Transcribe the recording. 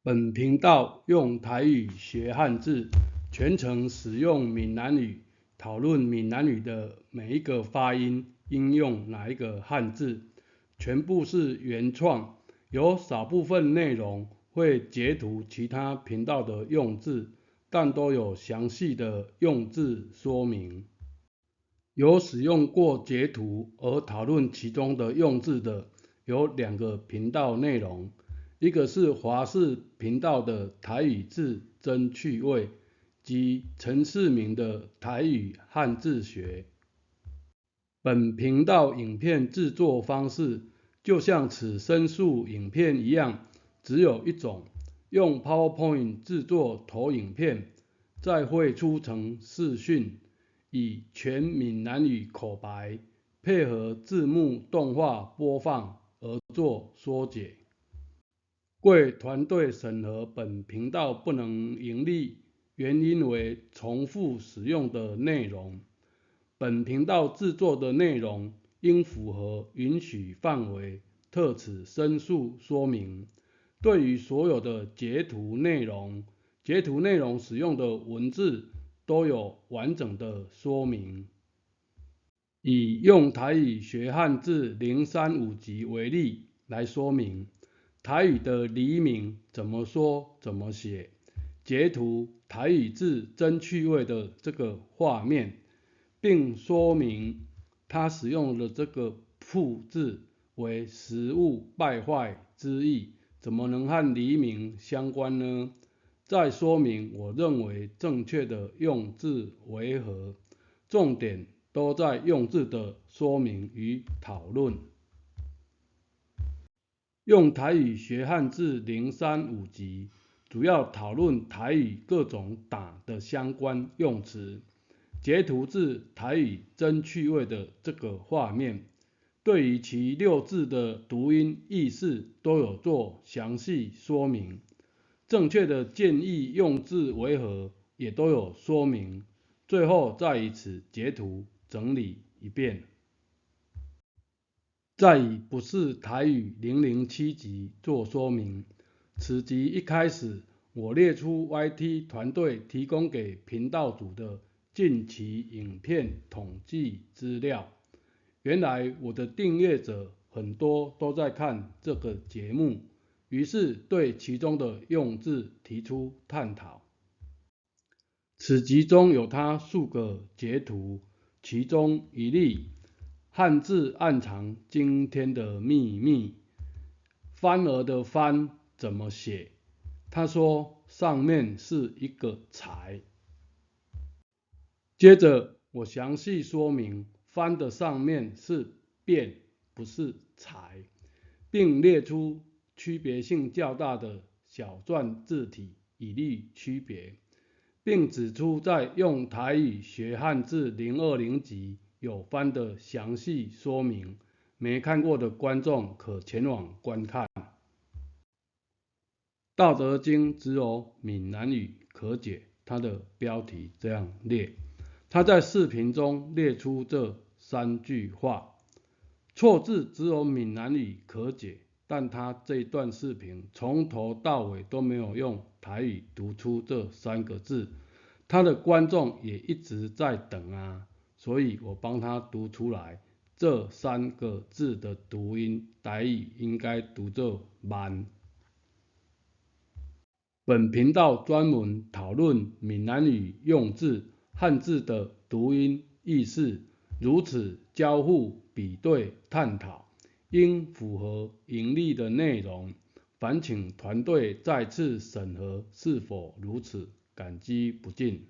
本频道用台语学汉字，全程使用闽南语讨论闽南语的每一个发音应用哪一个汉字，全部是原创，有少部分内容会截图其他频道的用字，但都有详细的用字说明。有使用过截图而讨论其中的用字的，有两个频道内容。一个是华视频道的台语字真趣味及陈世明的台语汉字学。本频道影片制作方式就像此申诉影片一样，只有一种，用 PowerPoint 制作投影片，再汇出成视讯，以全闽南语口白配合字幕动画播放而做说解。贵团队审核本频道不能盈利，原因为重复使用的内容。本频道制作的内容应符合允许范围，特此申诉说明。对于所有的截图内容，截图内容使用的文字都有完整的说明。以用台语学汉字035集为例来说明。台语的黎明怎么说怎么写？截图台语字真趣味的这个画面，并说明他使用的这个“曝”字为食物败坏之意，怎么能和黎明相关呢？再说明我认为正确的用字为何，重点都在用字的说明与讨论。用台语学汉字035集，主要讨论台语各种打的相关用词。截图自台语真趣味的这个画面，对于其六字的读音意思都有做详细说明。正确的建议用字为何，也都有说明。最后再以此截图整理一遍。再以不是台语007集做说明。此集一开始，我列出 YT 团队提供给频道主的近期影片统计资料。原来我的订阅者很多都在看这个节目，于是对其中的用字提出探讨。此集中有他数个截图，其中一例，汉字暗藏惊天的秘密，番儿的番怎么写？他说上面是一个财。接着我详细说明番的上面是变，不是财，并列出区别性较大的小篆字体以利区别，并指出在用台语学汉字020集有番的详细说明，没看过的观众可前往观看。道德经只有闽南语可解，它的标题这样列。他在视频中列出这三句话，错字只有闽南语可解，但他这段视频从头到尾都没有用台语读出这三个字，他的观众也一直在等啊。所以我帮他读出来，这三个字的读音，台语应该读作万。本频道专门讨论闽南语用字、汉字的读音意思，如此交互比对探讨，应符合盈利的内容，烦请团队再次审核是否如此，感激不尽。